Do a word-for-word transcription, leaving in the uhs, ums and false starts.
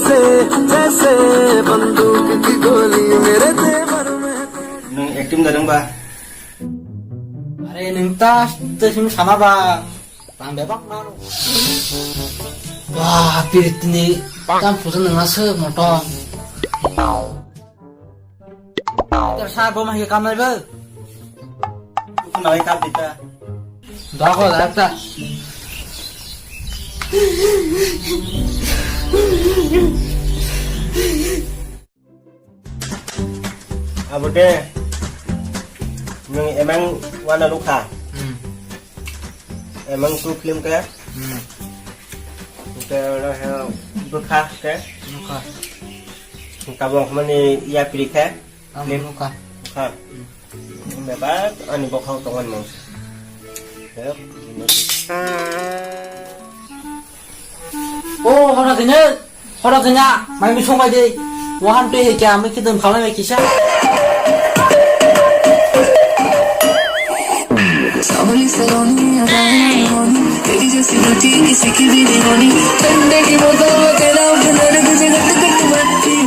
जैसे बंदूक की गोली मेरे तेवर में। Nwng acting da rwngba? Are nwng ta tei simi sana ba tang bebak mano. Wah, piritni tam puja nwng aswk motom. Ter sa bo ma hi kamai bo. Khuna bai kap dita. Dogo da ta. Abo de nwng emang wana lukha. Hmm. Emang tu film ke. Hmm. Ke oro he bukha ke. Bukha. Tabok mani yapri ke. Ang film. Bukha. Bukha. Hmm. Bebak ani bokhok tongon mung. Bebak. O, hora dine, hora dine, mai mi song bai de. Wahan pe he kya, mai kidam khamai mai kisa. सावली सलोनी अदाएं होनी, तेरी जैसी ब्यूटी किसी की भी नहीं होनी। ठंडे की बोतल में तेरा उठना, तुझे गट गट मस्ती।